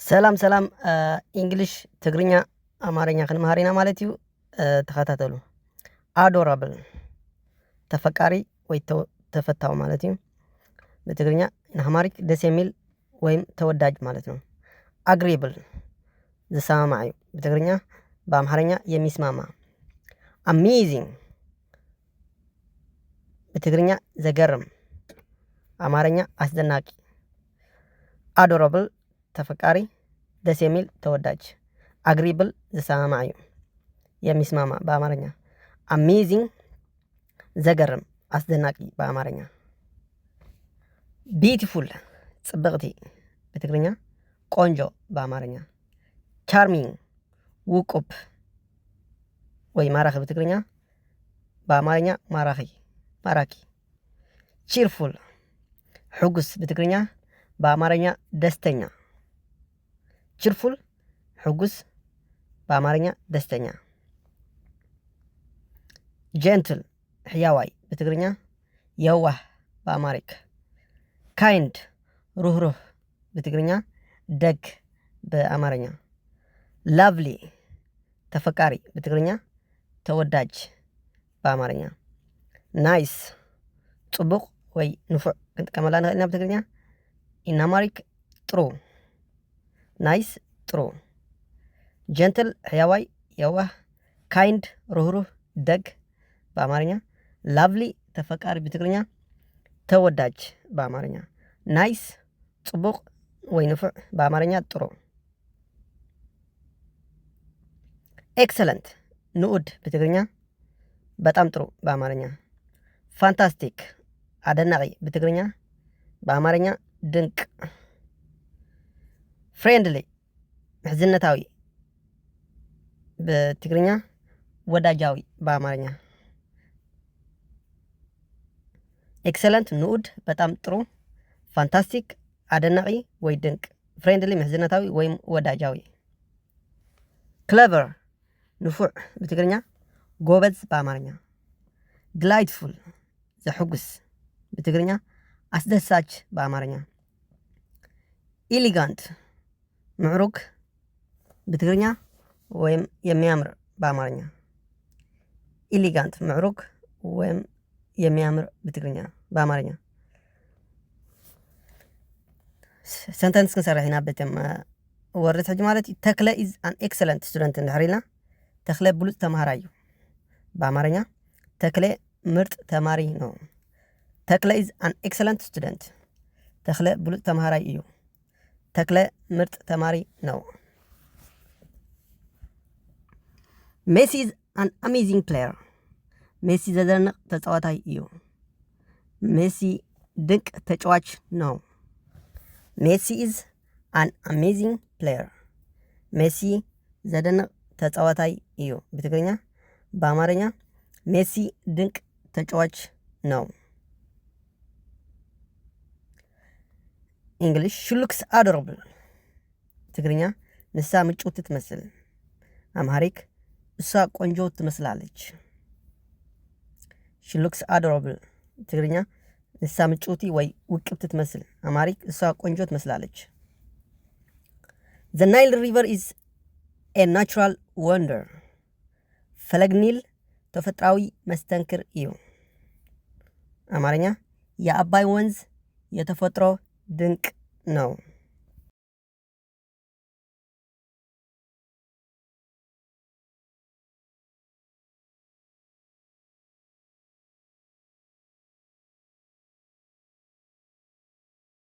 ሰላም ሰላም፣ እንግሊሽ፣ ትግርኛ፣ ኣማርኛ ክንመሃር ኢና ማለት እዩ። ተኸታተሉ። ኣዶራብል፣ ተፈቃሪ ወይ ተፈታው ማለት እዩ ብትግርኛ። ንኣማሪክ ደስ የሚል ወይም ተወዳጅ ማለት ነው። ኣግሪብል፣ ዝሰማማዕ እዩ ብትግርኛ። በአማርኛ የሚስማማ። ኣሜዚንግ፣ ብትግርኛ ዘገርም፣ ኣማርኛ አስደናቂ። ኣዶራብል፣ ተፈቃሪ፣ ደስ የሚል፣ ተወዳጅ። ኣግሪብል፣ ዝሰማማዕ እዩ፣ የሚስማማ በአማርኛ። ኣሜዚንግ፣ ዘገርም፣ አስደናቂ በአማርኛ። ቢዩቲፉል፣ ጽብቕቲ ብትግርኛ፣ ቆንጆ በአማርኛ። ቻርሚንግ፣ ውቁብ ወይ ማራኺ ብትግርኛ፣ በአማርኛ ማራኺ፣ ማራኪ። ቺርፉል፣ ሕጉስ ብትግርኛ፣ በአማርኛ ደስተኛ። ቺርፉል፣ ሕጉስ፣ በአማርኛ ደስተኛ። ጀንትል፣ ሕያዋይ ብትግርኛ፣ የዋህ በአማሪክ። ካይንድ፣ ሩህሩህ ብትግርኛ፣ ደግ በአማርኛ። ላቭሊ፣ ተፈቃሪ ብትግርኛ፣ ተወዳጅ በአማርኛ። ናይስ፣ ጽቡቕ ወይ ንፉዕ ክንጥቀመላ ንኽእል ኢና ብትግርኛ። ኢን ኣማሪክ፣ ጥሩ። ናይስ፣ ጥሩ። ጀንትል፣ ሕያዋይ፣ የዋህ። ካይንድ፣ ርህሩህ፣ ደግ በአማርኛ። ላቭሊ፣ ተፈቃሪ ብትግርኛ፣ ተወዳጅ በአማርኛ። ናይስ፣ ጽቡቕ ወይ ንፉዕ በአማርኛ፣ ጥሩ። ኤክሰለንት፣ ንኡድ ብትግርኛ፣ በጣም ጥሩ በአማርኛ። ፋንታስቲክ፣ አደናቂ ብትግርኛ፣ በአማርኛ ድንቅ። ፍሬንድሊ፣ ምሕዝነታዊ ብትግርኛ፣ ወዳጃዊ በአማርኛ። ኤክሰለንት፣ ንኡድ፣ በጣም ጥሩ። ፋንታስቲክ፣ አደናቂ ወይ ድንቅ። ፍሬንድሊ፣ ምሕዝነታዊ ወይም ወዳጃዊ። ክለቨር፣ ንፉዕ ብትግርኛ፣ ጎበዝ በአማርኛ። ዲላይትፉል፣ ዘሕጉስ ብትግርኛ፣ አስደሳች በአማርኛ። ኢሊጋንት፣ ምዕሩግ ብትግርኛ ወይም የሚያምር በአማርኛ። ኢሊጋንት፣ ምዕሩግ ወይም የሚያምር ብትግርኛ፣ በአማርኛ። ሰንተንስ ክንሰርሕ ኢና በተም ወርድ ሕጂ ማለት እዩ። ተክለ ኢዝ አን ኤክሰለንት ስቱደንት እንድሕር ኢልና፣ ተክለ ብሉፅ ተምሃራይ እዩ። በአማርኛ፣ ተክለ ምርጥ ተማሪ ነው። ተክለ ኢዝ አን ኤክሰለንት ስቱደንት። ተክለ ብሉፅ ተምሃራይ እዩ። ተክለ ምርጥ ተማሪ ነው። ሜሲ ኢዝ አን አሜዚንግ ፕሌየር። ሜሲ ዘደንቕ ተጻዋታይ እዩ። ሜሲ ድንቅ ተጫዋች ነው። ሜሲ ኢዝ አን አሜዚንግ ፕሌየር። ሜሲ ዘደንቕ ተጻዋታይ እዩ። ብትግርኛ፣ በአማርኛ፣ ሜሲ ድንቅ ተጫዋች ነው። ኢንግሊሽ፣ ሺ ሉክስ አዶራብል። ትግርኛ፣ ንሳ ምጭውቲ ትመስል። አምሃሪክ፣ እሷ ቆንጆ ትመስላለች። ሺ ሉክስ አዶራብል። ትግርኛ፣ ንሳ ምጭውቲ ወይ ውቅብቲ ትመስል። አምሃሪክ፣ እሷ ቆንጆ ትመስላለች። The Nile River is a natural wonder. ፈለግ ኒል ተፈጥሯዊ መስተንክር እዩ። አማርኛ፣ የአባይ ወንዝ የተፈጥሮ ድንቅ ነው።